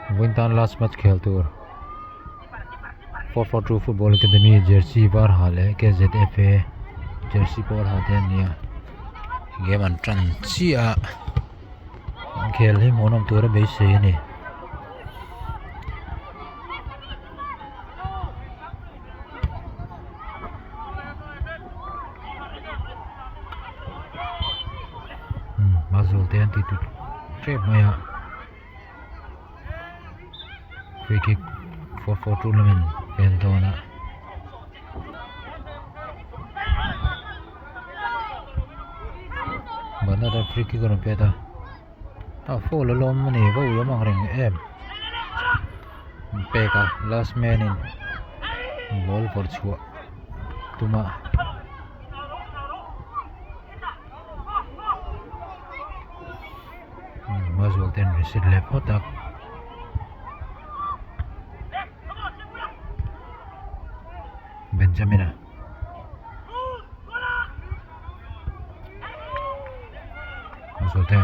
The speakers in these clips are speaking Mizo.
Vawiin tan last match khel tur 442 Football Academy jersey var ha leh KZFA jersey pawl ha te an ni a game an tan chiah a an khel hi hmuhnawm tur a beisei a ni. Mazul te an ti tut tep mai a free kick 442 lamin pen dawn a. Bernard a free kick a rawn pet a a foul a lawm a ni va ui awm ang reng em pek a last man in ball vawrh chhuah tum a. Hmazual te an reset leh phawt a. Benjamin-a. Hmazual te.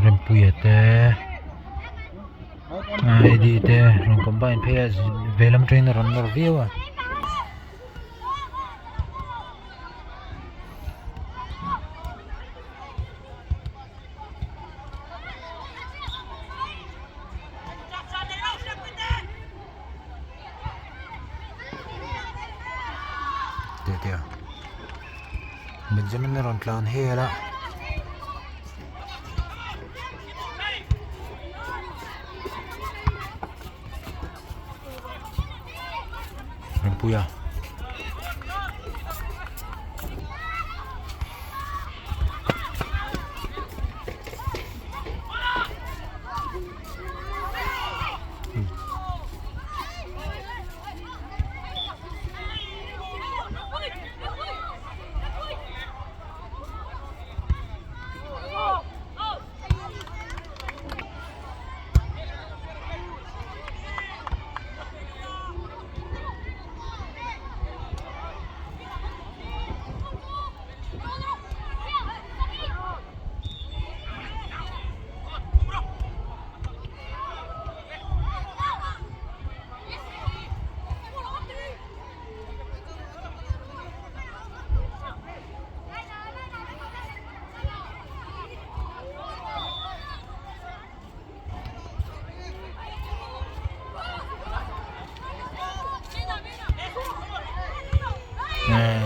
Rempuia te Eddie te rawn combine phei a veilam atangin a rawn nawr viau a. Benjamin a rawn tlan hel a. Rempuia.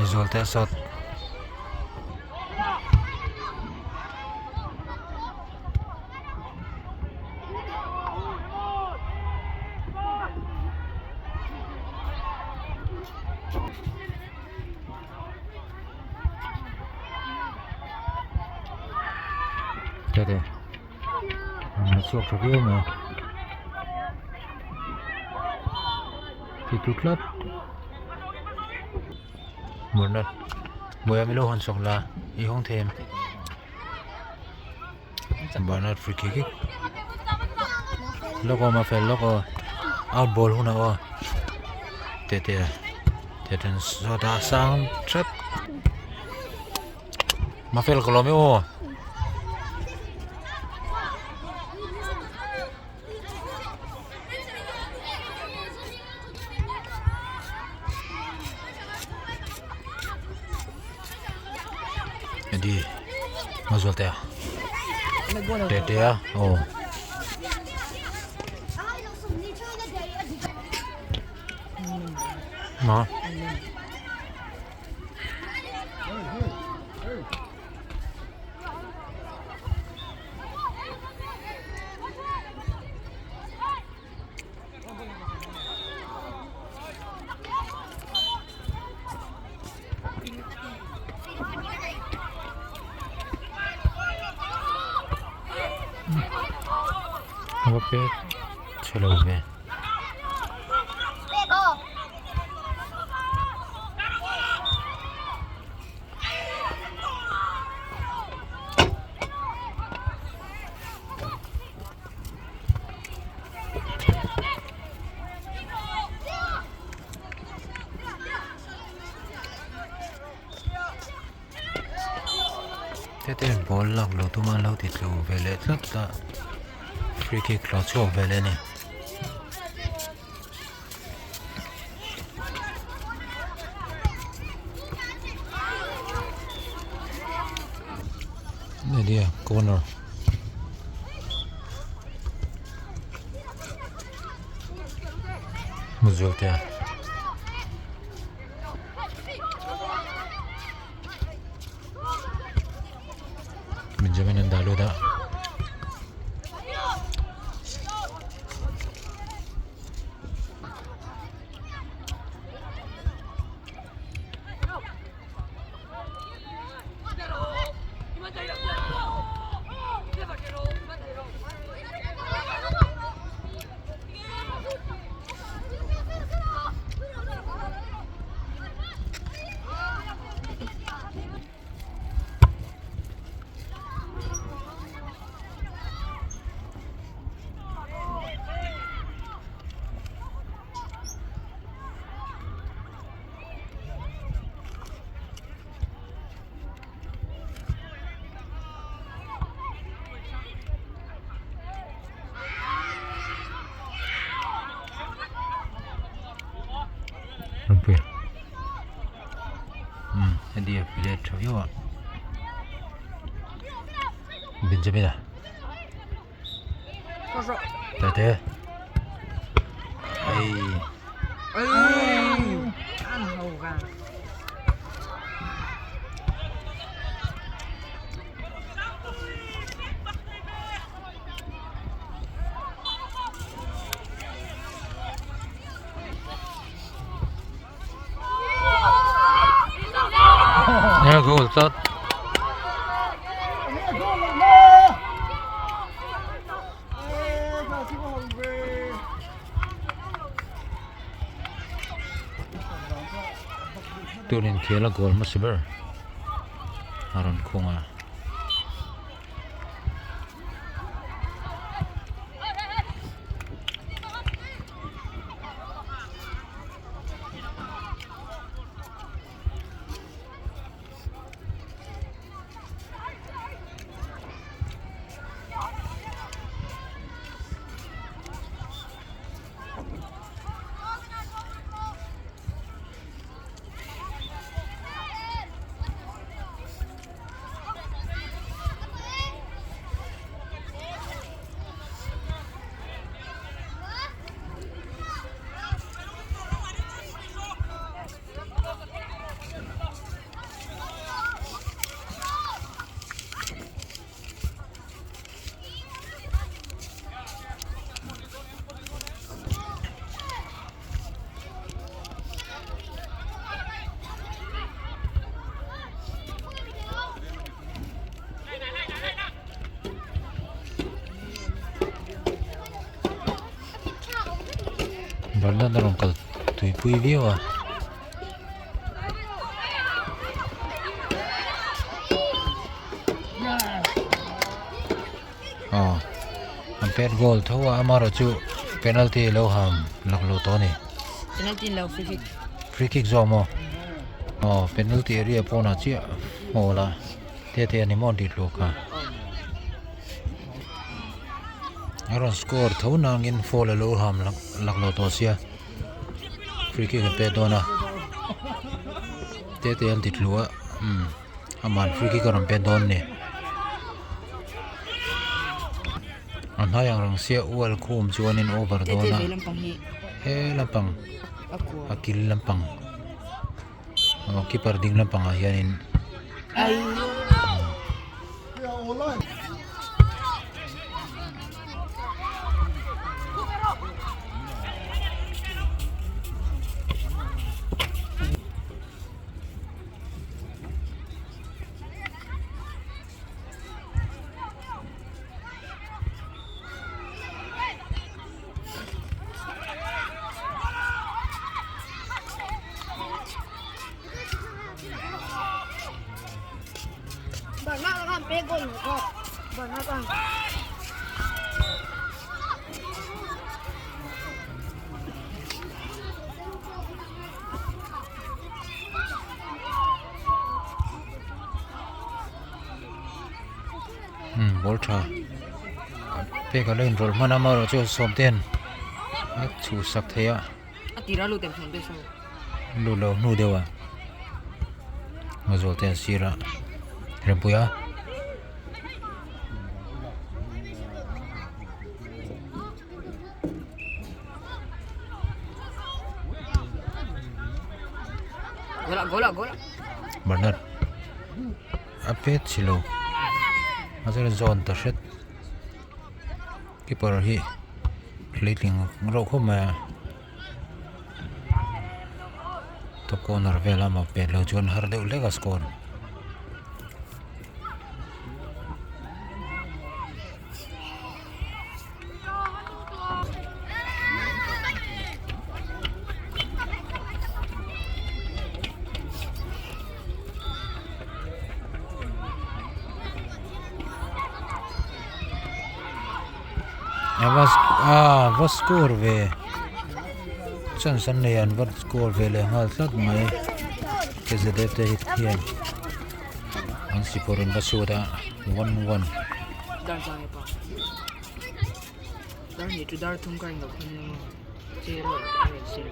Zualte a sawt. Tete a chhuak tha viau mai ti tlu tlat Bernard Bawiha milo hawn chawk la i hawng thei em Bernard free kick lawk aw mafel lawk aw out ball hunah aw tete tete sawtah a sang tlat mafel ka lawm e aw. Eddie Mazualtea Tetea aw ma Va pek chhe lo ve. Tete ball lak lo tuma an lo ti tlu ve leh tlat a free kick lo chhuak ve leh a ni. Idea corner. Muzualtea. Benjamin an dah lut a. Rampuia umm heti a plate tha viau a Benjamin a tete hei Nè goal tlat. Tunin khel a goal hmasa ber a rawn khung a. Bernard a rawn kal tuipui viau a. Aw an pet goal tho a amaherawh chu penalty lo ham laklawh tawh a ni. Penalty lo free kick. Free kick zawk maw? Aw penalty area pawnah chiah hmuh la te te a ni maw an tih tluak kha. A rawn score tho nangin foul a lo ham laklawh tawh sia free kick an pek dawn a te te an ti tlu a umm aman free kick a rawn pek dawn a ni. A hnai ang reng sia ual khum chuanin over dawn a he lampang a kil lampang aw keeper ding lampangah hianin Pek a la inrawlh hman a amaherawh chu sawmte'n a chhuhsak thei a. A tira lut em sawmte saw. Lut lo hnu deuh a Mazawlte an sir a Rempui a. Goal ah goal ah goal ah. Bernard a pet si lo a chuan zawn ta hret keeper hi hleitling reuh khawp mai a top corner vel a mah pet lo chuan har deuh hlek a score. Va score ve chance an nei a an va score ve leh nghal tlat mai K_Z_F te hian an sikawr an va suat a 1-1. Dar zai pa. Dar hnih chu dar thum ka rin loh khan nia che erawh a rawn sel.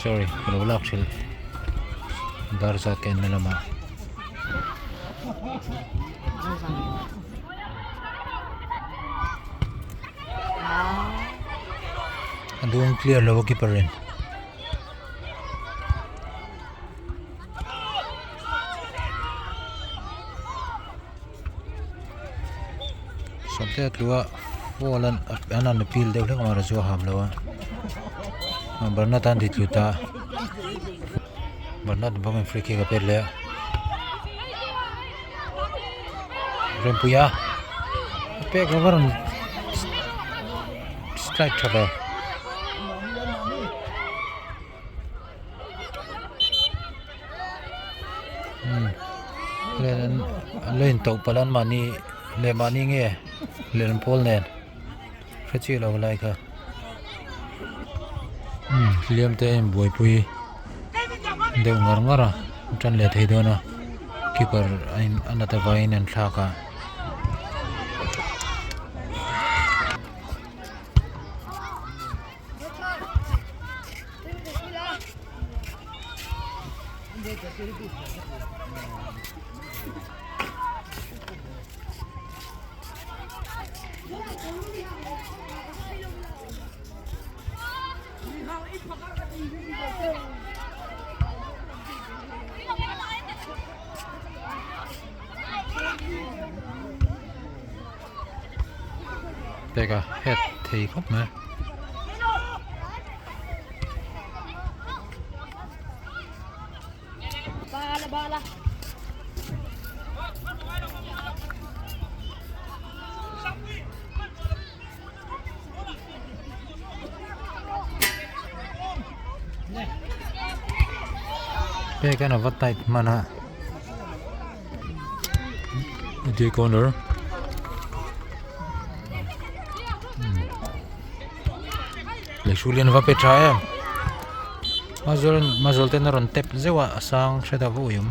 Sorry, ka lo lak thin. Dar zat ka en na lamah. A duang clear lo a keeper in. Sawmte a tlu a ball an an an appeal deuh hlek amaherawhchu a ham lo a Bernard a an ti tlu ta Bernard bawkin free kick a pet leh a. Rempuia a pek lo va rawn strike tha ve umm an lo in tauh palh a mahni leh mahni nge lehlam pawl nen hre chiah lo lai kha umm hliam te a inbuaipui deuh ngar ngar a a tan leh thei dawn a keeper a in a nat avangin an thlak a. Pek a het thei khawp mai. Pek hian a va tight hman a D corner lehhrul hian a va pe tha em. Mazawlten a rawn tep zeuh a a sang hret a va ui awm.